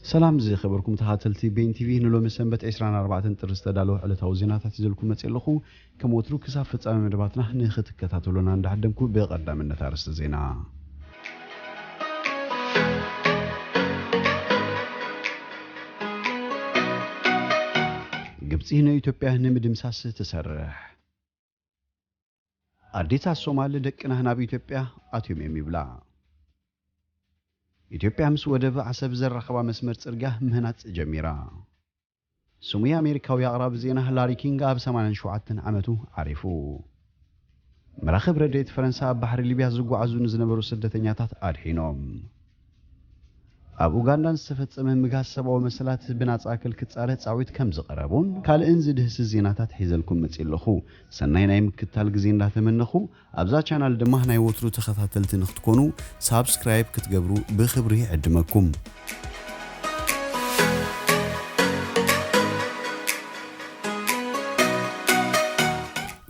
ሰላም ዝኸበርኩም ተኸታተልቲ ቤን ቲቪ፣ ንሎሚ ሰንበት ዕስራን ኣርባዕተን ጥሪ ዝተዳለወ ዕለታዊ ዜናታት ይዘልኩም መጽእ ኣለኹ። ከም ወትሩ ክሳብ ፍጻሜ መደባትና ንኽትከታተሉና እንዳዓደምኩ፣ ብቐዳምነት ኣርእስቲ ዜና። ግብጺ ንኢትዮጵያ ንምድምሳስ ትሰርሕ። ኣዴታት ሶማል ደቅና ናብ ኢትዮጵያ ኣትዮም እዮም ይብላ። ኢትዮጵያ ምስ ወደብ ዓሰብ ዘራኽባ መስመር ጽርግያ ምህናጽ ጀሚራ። ስሙይ ኣሜሪካዊ ኣቕራቢ ዜና ላሪ ኪንግ ኣብ ሰማንያን ሸውዓተን ዓመቱ ዓሪፉ። መራኽብ ረድኤት ፈረንሳ ኣብ ባሕሪ ሊብያ ዝጓዓዙ ንዝነበሩ ስደተኛታት ኣድሒኖም። ኣብ ኡጋንዳ ዝተፈጸመ ምግሃስ ሰብኣዊ መሰላት ብናጻ ኣካል ክጻረ ጻዊት ከም ዝቐረቡን ካልእን ዝድህስስ ዜናታት ሒዘልኩም መጽእ ኣለኹ። ሰናይ ናይ ምክትታል ግዜ እንዳተመነኹ፣ ኣብዛ ቻናል ድማ ናይ ወትሩ ተኸታተልቲ ንክትኮኑ ሳብስክራይብ ክትገብሩ ብኽብሪ ይዕድመኩም።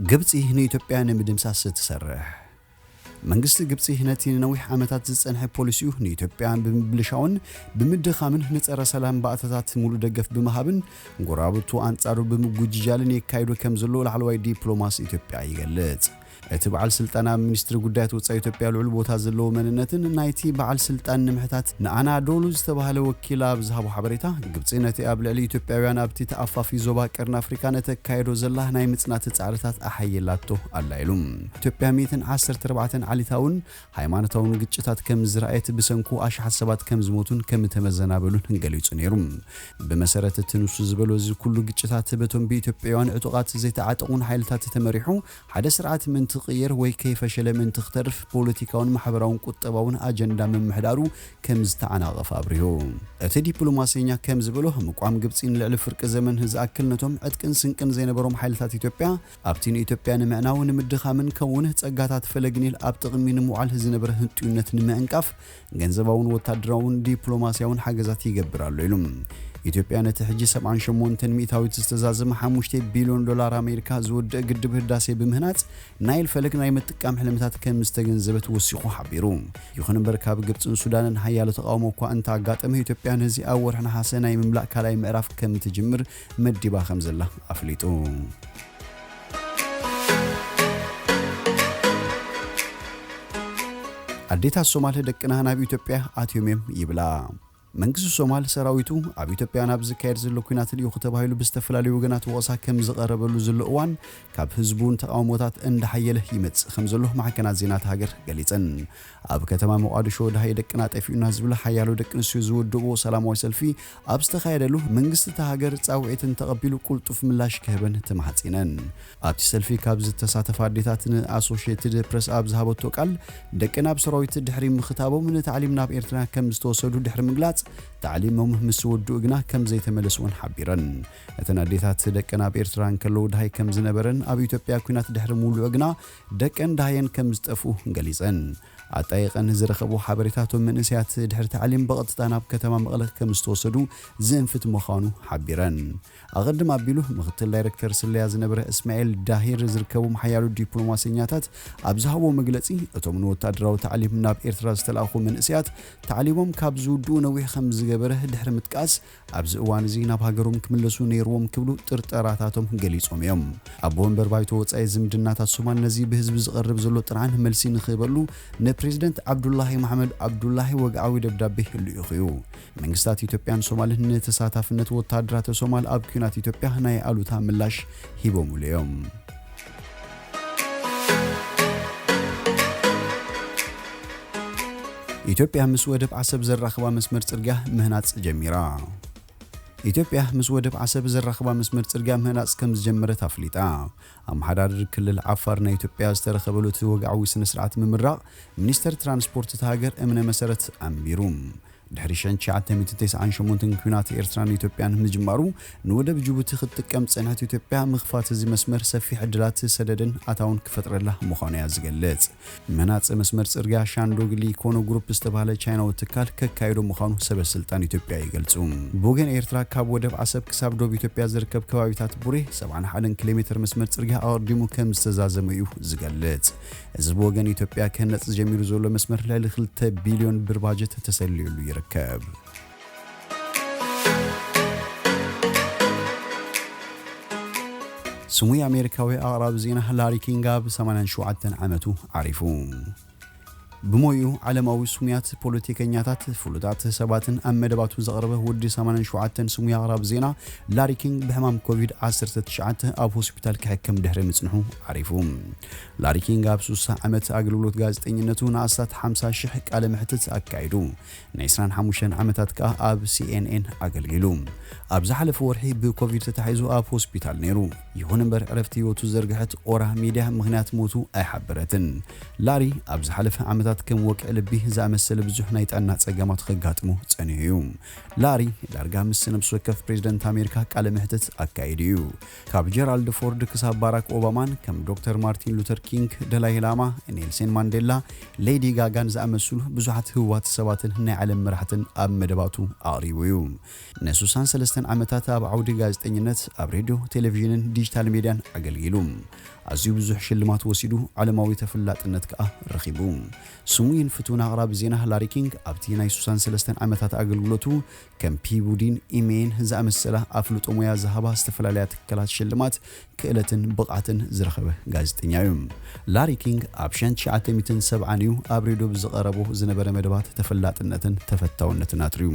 ግብጺ ንኢትዮጵያ ንምድምሳስ ትሰርሕ። መንግስቲ ግብጺ ነቲ ንነዊሕ ዓመታት ዝጸንሐ ፖሊሲኡ ንኢትዮጵያ ብምብልሻውን ብምድኻምን ንጸረ ሰላም ባእታታት ሙሉእ ደገፍ ብምሃብን ጎረባብቱ ኣንጻሩ ብምጉጅጃልን የካይዶ ከም ዘሎ ላዕለዋይ ዲፕሎማሲ ኢትዮጵያ ይገልጽ። እቲ በዓል ስልጣን ኣብ ሚኒስትሪ ጉዳያት ወጻኢ ኢትዮጵያ ልዑል ቦታ ዘለዎ መንነትን ናይቲ በዓል ስልጣን ንምሕታት ንኣናዶሉ ዝተባህለ ወኪል ኣብ ዝሃቦ ሓበሬታ፣ ግብጺ ነቲ ኣብ ልዕሊ ኢትዮጵያውያን ኣብቲ ተኣፋፊ ዞባ ቀርኒ ኣፍሪካ ነተካየዶ ዘላ ናይ ምጽናት ጻዕርታት ኣሓይላቶ ኣላ ኢሉ። ኢትዮጵያ ሚእትን ዓሰርተ ኣርባዕተን ዓሊታውን ሃይማኖታውን ግጭታት ከም ዝረኣየት፣ ብሰንኩ ኣሽሓት ሰባት ከም ዝሞቱን ከም እተመዘናበሉን ገሊጹ ነይሩ። ብመሰረት እቲ ንሱ ዝበሎ፣ እዚ ኩሉ ግጭታት በቶም ብኢትዮጵያውያን ዕጡቓት ዘይተዓጠቑን ሓይልታት ተመሪሑ፣ ሓደ ስርዓት ምእንቲ ክቕየር ወይ ከይፈሸለ ምእንቲ ክተርፍ፣ ፖለቲካውን ማሕበራውን ቁጠባውን ኣጀንዳ ምምሕዳሩ ከም ዝተዓናቐፈ ኣብሪሁ። እቲ ዲፕሎማሰኛ ከም ዝበሎ፣ ምቋም ግብጺ ንልዕሊ ፍርቂ ዘመን ዝኣክል ነቶም ዕጥቅን ስንቅን ዘይነበሮም ሓይልታት ኢትዮጵያ ኣብቲ ንኢትዮጵያ ንምዕናው፣ ንምድኻምን ከምኡውን ጸጋታት ፈለግ ኒል ኣብ ጥቕሚ ንምውዓል ዝነበረ ህንጡይነት ንምዕንቃፍ ገንዘባውን ወታደራውን ዲፕሎማስያውን ሓገዛት ይገብር ኣሎ ኢሉ። ኢትዮጵያ ነቲ ሕጂ ሰብዓን ሸሞንተን ሚእታዊት ዝተዛዘመ ሓሙሽተ ቢልዮን ዶላር ኣሜሪካ ዝወድእ ግድብ ህዳሴ ብምህናጽ ናይል ፈለግ ናይ ምጥቃም ሕልምታት ከም ዝተገንዘበት ወሲኹ ሓቢሩ። ይኹን እምበር ካብ ግብጽን ሱዳንን ሓያሎ ተቃውሞ እኳ እንተኣጋጠመ፣ ኢትዮጵያ ነዚ ኣብ ወርሒ ነሓሰ ናይ ምምላእ ካልኣይ ምዕራፍ ከም ትጅምር መዲባ ከም ዘላ ኣፍሊጡ። ኣዴታት ሶማል ደቅና ናብ ኢትዮጵያ ኣትዮም እዮም ይብላ። መንግስቲ ሶማል ሰራዊቱ ኣብ ኢትዮጵያ ናብ ዝካየድ ዘሎ ኲናት ልኢኹ ተባሂሉ ብዝተፈላለዩ ወገናት ወቐሳ ከም ዝቐረበሉ ዘሎ እዋን፣ ካብ ህዝቡን ተቃውሞታት እንዳሓየለ ይመጽእ ከም ዘሎ ማዕከናት ዜና እታ ሃገር ገሊጸን። ኣብ ከተማ ሞቃዲሾ ደሃይ ደቅና ጠፊኡና ዝብላ ሓያሎ ደቂ ኣንስትዮ ዝውድብኦ ሰላማዊ ሰልፊ ኣብ ዝተኻየደሉ፣ መንግስቲ እታ ሃገር ጻውዒተን ተቐቢሉ ቅልጡፍ ምላሽ ክህበን ተማሕጺነን። ኣብቲ ሰልፊ ካብ ዝተሳተፋ ኣዴታት ንኣሶሽየትድ ፕረስ ኣብ ዝሃበቶ ቃል፣ ደቀን ኣብ ሰራዊት ድሕሪ ምኽታቦም ንታዕሊም ናብ ኤርትራ ከም ዝተወሰዱ ድሕሪ ምግላጽ፣ ታዕሊሞም ምስ ዝወድኡ ግና ከም ዘይተመለሱ እውን ሓቢረን። እተን ኣዴታት ደቀን ኣብ ኤርትራ እንከለዉ ደሃይ ከም ዝነበረን ኣብ ኢትዮጵያ ኲናት ድሕሪ ምውልዑ ግና ደቀን ደሃየን ከም ዝጠፍኡ ገሊጸን። ኣጣይቐን ዝረኸቡ ሓበሬታ፣ እቶም መንእሰያት ድሕሪ ታዕሊም ብቐጥታ ናብ ከተማ መቐለ ከም ዝተወሰዱ ዝእንፍት ምዃኑ ሓቢረን። ኣቐድም ኣቢሉ ምኽትል ዳይረክተር ስለያ ዝነበረ እስማኤል ዳሂር ዝርከቦም ሓያሎ ዲፕሎማሰኛታት ኣብ ዝሃብዎ መግለጺ፣ እቶም ንወታደራዊ ታዕሊም ናብ ኤርትራ ዝተላእኹ መንእሰያት ታዕሊሞም ካብ ዝውድኡ ነዊሕ ከም ዝገበረ ድሕሪ ምጥቃስ፣ ኣብዚ እዋን እዚ ናብ ሃገሮም ክምለሱ ነይርዎም ክብሉ ጥርጠራታቶም ገሊጾም እዮም። ኣቦ ወንበር ባይቶ ወጻኢ ዝምድናታት ሶማል ነዚ ብህዝቢ ዝቐርብ ዘሎ ጥርዓን መልሲ ንኽህበሉ ንፕሬዚደንት ዓብዱላሂ መሓመድ ዓብዱላሂ ወግዓዊ ደብዳቤ ልኢኹ እዩ። መንግስታት ኢትዮጵያን ሶማልን ንተሳታፍነት ወታደራት ሶማል ኣብ ኲናት ኢትዮጵያ ናይ ኣሉታ ምላሽ ሂቦምሉ እዮም። ኢትዮጵያ ምስ ወደብ ዓሰብ ዘራኽባ መስመር ጽርግያ ምህናጽ ጀሚራ። ኢትዮጵያ ምስ ወደብ ዓሰብ ዘራኽባ መስመር ጽርግያ ምህናጽ ከም ዝጀመረት ኣፍሊጣ። ኣመሓዳሪ ክልል ዓፋር ናይ ኢትዮጵያ ዝተረኸበሉ እቲ ወግዓዊ ስነ ስርዓት ምምራቕ፣ ሚኒስተር ትራንስፖርት እታ ሃገር እምነ መሰረት ኣንቢሩ። ድሕሪ ሽሕን ትሽዓተ ሚእትን ተስዓን ሸሞንተን ኲናት ኤርትራን ኢትዮጵያን ምጅማሩ፣ ንወደብ ጅቡቲ ክትጥቀም ዝጸንሐት ኢትዮጵያ፣ ምኽፋት እዚ መስመር ሰፊሕ ዕድላት ሰደድን ኣታውን ክፈጥረላ ምዃኑ እያ ዝገልጽ። ምህናጽ መስመር ጽርግያ ሻንዶግሊ ኮኖ ግሩፕ ዝተባህለ ቻይናዊ ትካል ከካይዶ ምዃኑ ሰበ ስልጣን ኢትዮጵያ ይገልጹ። ብወገን ኤርትራ፣ ካብ ወደብ ዓሰብ ክሳብ ዶብ ኢትዮጵያ ዝርከብ ከባቢታት ቡሬ፣ ሰብዓን ሓደን ኪሎ ሜትር መስመር ጽርግያ ኣቐዲሙ ከም ዝተዛዘመ እዩ ዝገልጽ። እዚ ብወገን ኢትዮጵያ ክህነጽ ጀሚሩ ዘሎ መስመር፣ ልዕሊ ክልተ ቢልዮን ብር ባጀት ተሰልዩሉ ይርከብ። ስሙይ ኣሜሪካዊ ኣቕራቢ ዜና ላሪ ኪንግ ኣብ ሰማንያን ሸውዓተን ዓመቱ ዓሪፉ። ብሞይኡ ዓለማዊ ስሙያት ፖለቲከኛታት፣ ፍሉጣት ሰባትን ኣብ መደባቱ ዘቕረበ ወዲ ሰማንያን ሸውዓተን ስሙይ ኣቕራቢ ዜና ላሪ ኪንግ ብሕማም ኮቪድ ዓሰርተ ትሽዓተ ኣብ ሆስፒታል ክሕከም ድሕሪ ምጽንሑ ዓሪፉ። ላሪ ኪንግ ኣብ ሱሳ ዓመት ኣገልግሎት ጋዜጠኝነቱ ንኣስታት ሓምሳ ሽሕ ቃለ መሕትት ኣካይዱ። ንዕስራን ሓሙሽተን ዓመታት ከኣ ኣብ ሲ ኤን ኤን ኣገልጊሉ። ኣብ ዝሓለፈ ወርሒ ብኮቪድ ተታሒዙ ኣብ ሆስፒታል ነይሩ። ይኹን እምበር ዕረፍቲ ህይወቱ ዝዘርግሐት ኦራ ሚድያ ምኽንያት ሞቱ ኣይሓበረትን። ላሪ ኣብ ዝሓለፈ ዓመታት ከም ወቅዒ ልቢ ዝኣመሰለ ብዙሕ ናይ ጥዕና ጸገማት ከጋጥሞ ጸኒሑ እዩ። ላሪ ዳርጋ ምስ ነብሲ ወከፍ ፕሬዝደንት ኣሜሪካ ቃለ መሕትት ኣካይዱ እዩ። ካብ ጀራልድ ፎርድ ክሳብ ባራክ ኦባማን ከም ዶክተር ማርቲን ሉተር ኪንግ፣ ደላይ ላማ፣ ኔልሰን ማንዴላ፣ ሌዲ ጋጋን ዝኣመሰሉ ብዙሓት ህቡባት ሰባትን ናይ ዓለም መራሕትን ኣብ መደባቱ ኣቕሪቡ እዩ። ንሱሳን ሰለስተን ዓመታት ኣብ ዓውዲ ጋዜጠኝነት፣ ኣብ ሬድዮ፣ ቴሌቪዥንን ዲጂታል ሚድያን ኣገልጊሉ። ኣዝዩ ብዙሕ ሽልማት ወሲዱ፣ ዓለማዊ ተፈላጥነት ከኣ ረኺቡ። ስሙይን ፍቱውን ኣቕራቢ ዜና ላሪ ኪንግ ኣብቲ ናይ ሱሳን ሰለስተን ዓመታት ኣገልግሎቱ ከም ፒቡዲን ኢሜይን ዝኣመሰላ ኣፍልጦ ሞያ ዝሃባ ዝተፈላለያ ትካላት ሽልማት ክእለትን ብቕዓትን ዝረኸበ ጋዜጠኛ እዩ። ላሪ ኪንግ ኣብ ሸን ትሽዓተ ሚእትን ሰብዓን እዩ ኣብ ሬድዮ ብዝቐረቦ ዝነበረ መደባት ተፈላጥነትን ተፈታውነትን ኣትርዩ።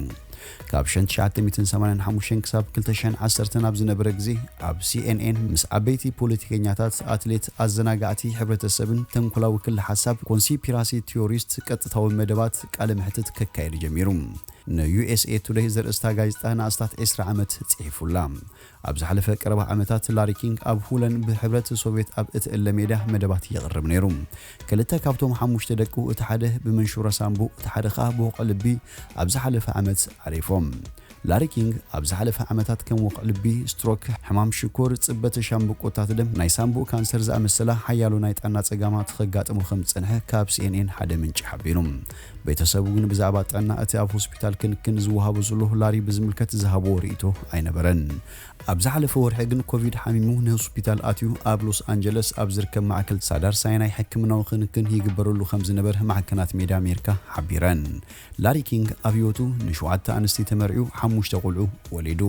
ካብ ሸን ትሽዓተ ሚእትን ሰማንያን ሓሙሽተን ክሳብ ክልተ ሽሕን ዓሰርተን ኣብ ዝነበረ ግዜ ኣብ ሲ ኤን ኤን ምስ ዓበይቲ ፖለቲከኛታት፣ ኣትሌት፣ ኣዘናጋዕቲ ሕብረተሰብን ተንኮላዊ ክሊ ሓሳብ ኮንሲፒራሲ ቲዮሪስት ቀጥታዊ መደባት ቃለ መሕትት ከካየድ ጀሚሩ። ን ዩ ኤስ ኤ ቱደይ ዘርእስታ ጋዜጣ ንኣስታት ዕስራ ዓመት ጽሒፉላ። ኣብ ዝሓለፈ ቀረባ ዓመታት ላሪ ኪንግ ኣብ ሁለን ብሕብረት ሶቭየት ኣብ እትእለ ሜዳ መደባት የቕርብ ነይሩ። ክልተ ካብቶም ሓሙሽተ ደቁ፣ እቲ ሓደ ብመንሹረ ሳምቡ፣ እቲ ሓደ ኸኣ ብወቕዒ ልቢ ኣብ ዝሓለፈ ዓመት ዓሪፎም። ላሪ ኪንግ ኣብ ዝሓለፈ ዓመታት ከም ወቕዒ ልቢ፣ ስትሮክ፣ ሕማም ሽኮር፣ ጽበት ሻምብቆታት ደም፣ ናይ ሳምቡእ ካንሰር ዝኣመሰላ ሓያሎ ናይ ጥዕና ጸገማት ከጋጥሞ ከም ዝጸንሐ ካብ ሲ ኤን ኤን ሓደ ምንጪ ሓቢሩ። ቤተሰቡ ግን ብዛዕባ ጥዕና እቲ ኣብ ሆስፒታል ክንክን ዝወሃቦ ዘሎ ላሪ ብዝምልከት ዝሃብዎ ርእይቶ ኣይነበረን። ኣብ ዝሓለፈ ወርሒ ግን ኮቪድ ሓሚሙ ንሆስፒታል ኣትዩ ኣብ ሎስ ኣንጀለስ ኣብ ዝርከብ ማእከል ሳዳር ሳይናይ ሕክምናዊ ክንክን ይግበረሉ ከም ዝነበር ማዕከናት ሜድያ ኣሜሪካ ሓቢረን። ላሪ ኪንግ ኣብ ህይወቱ ንሸውዓተ ኣንስቲ ተመርዕዩ ሓሙሽተ ቆልዑ ወሊዱ።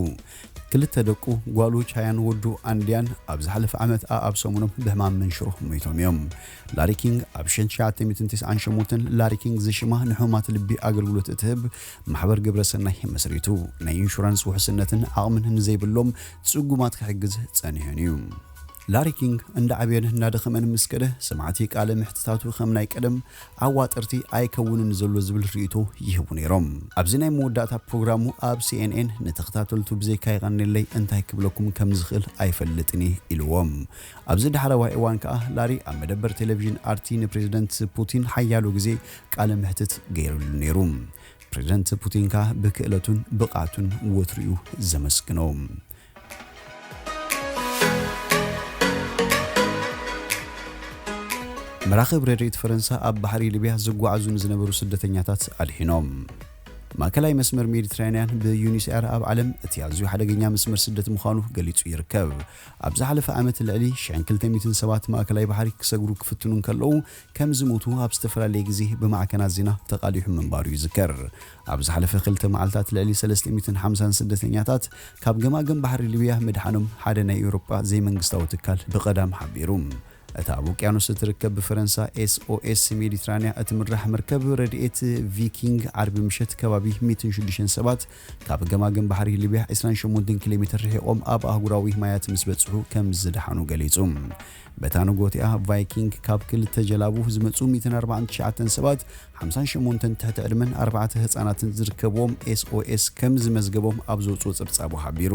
ክልተ ደቁ፣ ጓሉ ቻያን ወዱ ኣንድያን፣ ኣብ ዝሓለፈ ዓመት ኣኣብ ሰሙኖም ብሕማም መንሽሮ ሞይቶም እዮም። ላሪ ኪንግ ኣብ ሸን ትሽዓተ ሚእትን ተስዓን ሸሞንተን ላሪ ኪንግ ዝሽማ ንሕሙማት ልቢ ኣገልግሎት እትህብ ማሕበር ግብረ ሰናይ መስሪቱ፣ ናይ ኢንሹራንስ ውሕስነትን ዓቕምን ንዘይብሎም ጽጉማት ክሕግዝ ጸኒሑን እዩ። ላሪ ኪንግ እንዳዓበየን እንዳደኸመን ምስ ከደ፣ ሰማዕቲ ቃለ ምሕትታቱ ከም ናይ ቀደም ኣዋጠርቲ ኣይከውንን ዘሎ ዝብል ርእይቶ ይህቡ ነይሮም። ኣብዚ ናይ መወዳእታ ፕሮግራሙ ኣብ ሲ ኤን ኤን ንተኸታተልቱ ብዘይካ የቐንየለይ እንታይ ክብለኩም ከም ዝኽእል ኣይፈልጥን እየ ኢልዎም። ኣብዚ ዳሕረዋይ እዋን ከኣ ላሪ ኣብ መደበር ቴሌቪዥን ኣር ቲ ንፕሬዝደንት ፑቲን ሓያሎ ግዜ ቃለ ምሕትት ገይሩሉ ነይሩ። ፕሬዝደንት ፑቲን ከኣ ብክእለቱን ብቕዓቱን ወትሩ እዩ ዘመስግኖ። መራኽብ ረድኤት ፈረንሳ ኣብ ባሕሪ ሊብያ ዝጓዓዙ ንዝነበሩ ስደተኛታት ኣድሒኖም። ማእከላይ መስመር ሜዲትራንያን ብዩኒስ ኤር ኣብ ዓለም እቲ ኣዝዩ ሓደገኛ መስመር ስደት ምዃኑ ገሊጹ ይርከብ። ኣብ ዝሓለፈ ዓመት ልዕሊ ሽሕን ክልተ ሚእትን ሰባት ማእከላይ ባሕሪ ክሰግሩ ክፍትኑ እንከለዉ ከም ዝሞቱ ኣብ ዝተፈላለየ ግዜ ብማዕከናት ዜና ተቓሊሑ ምንባሩ ይዝከር። ኣብ ዝሓለፈ ክልተ መዓልታት ልዕሊ ሰለስተ ሚእትን ሓምሳን ስደተኛታት ካብ ገማግም ባሕሪ ሊብያ ምድሓኖም ሓደ ናይ ኤውሮጳ ዘይመንግስታዊ ትካል ብቐዳም ሓቢሩ። እታ ኣብ ውቅያኖስ እትርከብ ብፈረንሳ ኤስ ኦ ኤስ ሜዲትራንያ እትምራሕ መርከብ ረድኤት ቪኪንግ ዓርቢ ምሸት ከባቢ ሚእትን ሽዱሽተን ሰባት ካብ ገማግም ባሕሪ ሊብያ ዕስራን ሸሞንተን ኪሎ ሜትር ርሒቖም ኣብ ኣህጉራዊ ማያት ምስ በጽሑ ከም ዝደሓኑ ገሊጹ። በታ ንጎቲኣ ቫይኪንግ ካብ ክልተ ጀላቡ ዝመጹ ሚእትን ኣርባዓን ትሽዓተን ሰባት፣ ሓምሳን ሸሞንተን ትሕቲ ዕድመን ኣርባዕተ ህጻናትን ዝርከብዎም ኤስ ኦ ኤስ ከም ዝመዝገቦም ኣብ ዘውጽኦ ጸብጻቡ ሓቢሩ።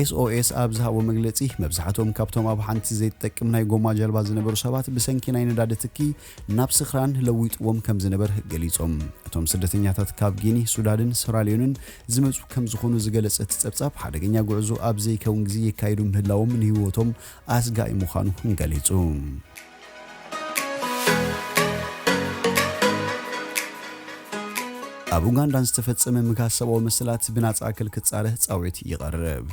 ኤስ ኦ ኤስ ኣብ ዝሃቦ መግለጺ፣ መብዛሕትኦም ካብቶም ኣብ ሓንቲ ዘይትጠቅም ናይ ጎማ ጀልባ ዝነበሩ ሰባት ብሰንኪ ናይ ነዳዲ ትኪ ናብ ስኽራን ለዊጥዎም ከም ዝነበር ገሊጾም። እቶም ስደተኛታት ካብ ጊኒ፣ ሱዳንን ሰራልዮንን ዝመጹ ከም ዝኾኑ ዝገለጸ እቲ ጸብጻብ፣ ሓደገኛ ጉዕዞ ኣብ ዘይከውን ግዜ የካይዱ ምህላዎም ንህይወቶም ኣስጋኢ ምዃኑ ገሊጹ። ኣብ ኡጋንዳ ዝተፈጸመ ምግሃስ ሰብኣዊ መሰላት ብናጻ ኣካል ክጻረ ጻውዒት ይቐርብ።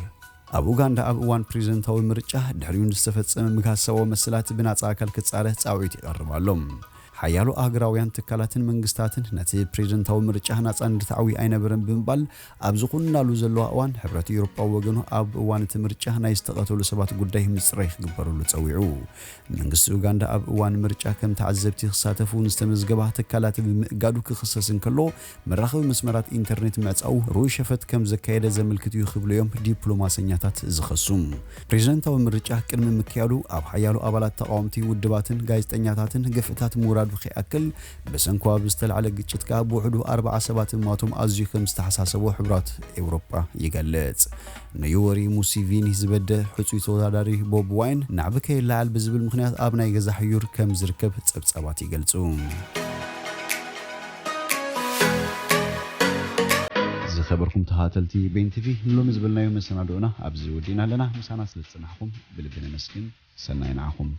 ኣብ ኡጋንዳ ኣብ እዋን ፕሬዝደንታዊ ምርጫ ድሕሪኡ ንዝተፈጸመ ምግሃስ ሰብኣዊ መሰላት ብናጻ ኣካል ክጻረ ጻውዒት ይቐርብ ኣሎ። ሓያሎ ኣህግራውያን ትካላትን መንግስታትን ነቲ ፕሬዝደንታዊ ምርጫ ናጻን ርትዓዊ ኣይነበረን ብምባል ኣብ ዝኹንናሉ ዘለዋ እዋን፣ ሕብረት ኤውሮጳ ወገኑ ኣብ እዋን እቲ ምርጫ ናይ ዝተቐተሉ ሰባት ጉዳይ ምጽራይ ክግበረሉ ጸዊዑ። መንግስቲ ኡጋንዳ ኣብ እዋን ምርጫ ከም ተዓዘብቲ ክሳተፉ ንዝተመዝገባ ትካላት ብምእጋዱ ክኽሰስ እንከሎ፣ መራኸቢ መስመራት ኢንተርኔት ምዕጻዉ ርኡይ ሸፈጥ ከም ዘካየደ ዘመልክት እዩ ክብሉ እዮም ዲፕሎማሰኛታት ዝኸሱ። ፕሬዝደንታዊ ምርጫ ቅድሚ ምክያዱ ኣብ ሓያሎ ኣባላት ተቓወምቲ ውድባትን ጋዜጠኛታትን ግፍዕታት ምውራዱ ከይኣክል፣ ብሰንኳ ብዝተላዕለ ግጭት ከኣ ብውሕዱ ኣርብዓ ሰባት ምማቶም ኣዝዩ ከም ዝተሓሳሰቦ ሕብራት ኤውሮጳ ይገልጽ። ንዮወሪ ሙሲቪኒ ዝበደ ሕጹይ ተወዳዳሪ ቦብ ዋይን ናዕቢ ከይለዓል ብዝብል ምኽንያት ኣብ ናይ ገዛ ሕዩር ከም ዝርከብ ጸብጻባት ይገልጹ። ዝኸበርኩም ተኸታተልቲ ቤን ቲቪ፣ ንሎሚ ዝበልናዮ መሰናድኦና ኣብዚ ወዲእና ኣለና። ምሳና ስለ ዝጸናሕኩም ብልቢ ነመስግን። ሰናይ ንዓኹም።